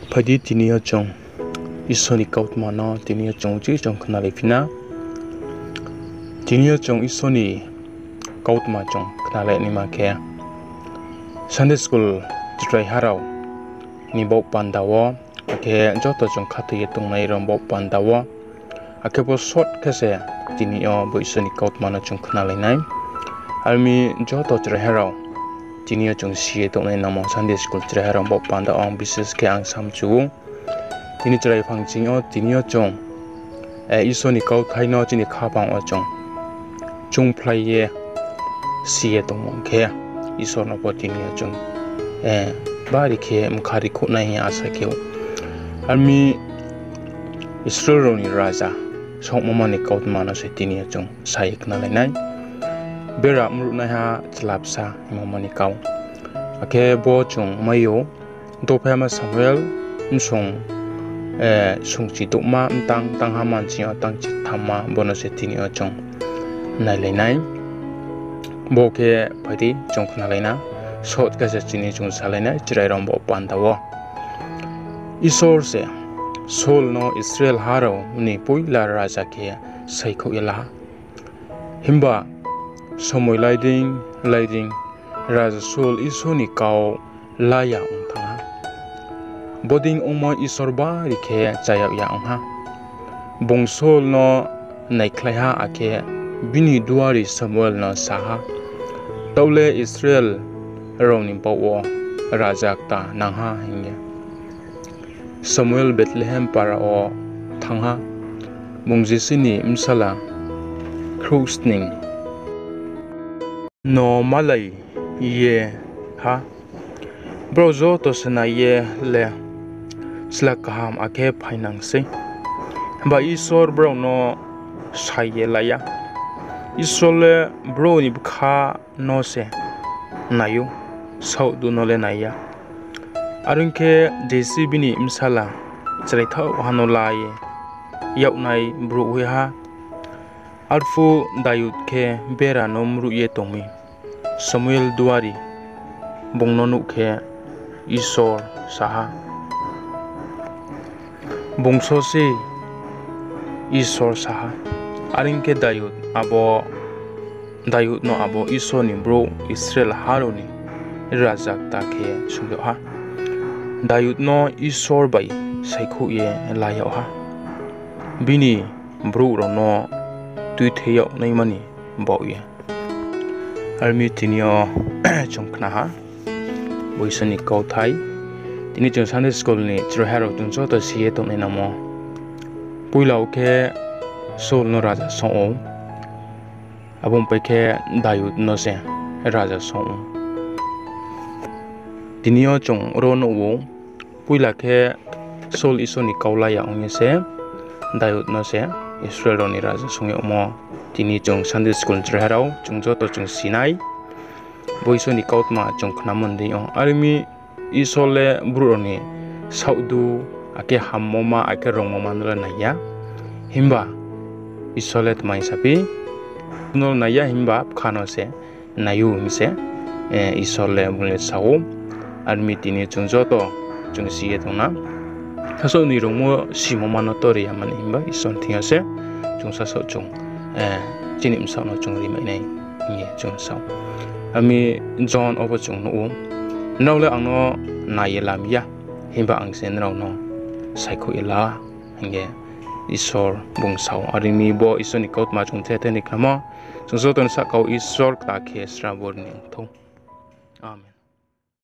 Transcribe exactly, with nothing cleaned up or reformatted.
Phai di, tini yo chung Isor ni kautma no tini yo chung uchih chung khnalai phi na. Tini yo chung Isor ni kautma chung khnalai naima khe, Sunday school chraiha rao ni baoh panda wo, akhe joto chung khathoi ye tongnai rao baoh panda wo, akhe bo short khe se tini yo bo Isor ni kautma no chung khnalai nai. Ar mi joto chraiha rao, tini yo chung si ye tongnai nangmo Sunday school chraiha rao baoh panda wo ang bises khe ang samchu ou. Tini chrai phang ching yo tini yo chung, eh, Isor ni kauthai no chini khaphang wo chung chungphlai ye si ye tongmo khe, Isor no pho tini yo chung, eh, bari khe mkha rikhouh nai hing ye asa khe ou. Ar mi Israel rao ni raja songmo ma ni kautma no se tini yo chung sa ye khnalai nai. Bera mruhnaiha chlabsa hingmo ma ni kau. Akhe bo chung mai ou, Dophaima Samuel, bsung, eh, sungchi douhma mtang tangha manching yo tangchi thamma, bo no se tini yo chung nailai nai. Bo khe phai di chung khnalai na, short khe se chini chung salai nai, chrai rao baoh panda wo. Isor se Saul no Israel ha rao ni poila raja khe saikhouh ye la ha. Himba somoi lai dei, lai dei, raja Saul Isor ni kau la ya ong thanng ha. Bodei ongmo Isor bari khe chayag ya ong ha. Bung Saul no naikhlai ha, akhe bini duari Samuel no sa ha, Taoh le Israel rao ni baoh wo raja kta nang ha, hing ye. Samuel Bethlehem para wo thanng ha, bung Jesi ni bsala khrouhsning no malai ye ha. Brao joto se nai ye le, Chla kaham akhe phainang sei. Himba Isor brao no sai ye la ya. Isor le brouh ni bkha no se nai ou, saohdu no le nai ya. Are ong khe, Jesi bini bsala chraithaohha no la ye yagnai brouh hoih ha. Arphuh Dayud khe bera no mruh ye tong mi, Samuel duari bung no nuh khe Isor sa ha, Bung só se Isor sa ha. Are ong khe, Dayud abo, Dayud no abo Isor ni brouh Israel ha rao ni raja kta khe sung yag ha. Dayud no Isor bai saikhouh ye la yag ha, bini brouh rao no tuithe yag naima ni baoh ye. Are mi tini yo chung khna ha bo Isor ni kauthai. Tini chung Sunday school ni chraiha rao chung joto si ye tongnai nangmo. Poila wo khe Saul no raja song ou, abo ni pai khe Dayud no se raja song ou. Tini yo chung ro nuh ou, poila khe Saul Isor ni kau la ya ong ye se Dayud no se Israel rao ni raja song yagmo. Tini chung Sunday school ni chraiha rao chung joto chung si nai. Bo Isor ni kautma chung khnamo ni deing yo. Are mi Isor le brouh rao ni saohdu, akhe hammo ma, akhe rungmo ma no le nai ya. Himba Isor le tma hing saphi, no nai ya, himba bkha no se nai ou hing se, eh, Isor le bung le sa ou. Are mi tini chung joto chung si ye tong na. Sasaoh ni rungmo simo ma no to ri ya mani, himba Isor ni thing yo se chung sasaoh chung, eh, chini bsaoh no chung rimai nai hing ye chung sa ou. Are mi John wo pho chung nuh ou, Nrao le ang no nai ye lam ya, himba ang se nrao no saikhouh ye la, hing ye Isor bung sa ou. Are mi bo Isor ni kautma chung the the ni khnamo. Chung joto ni sahka wo Isor kta khe srabo ri ni ong thou. Amen.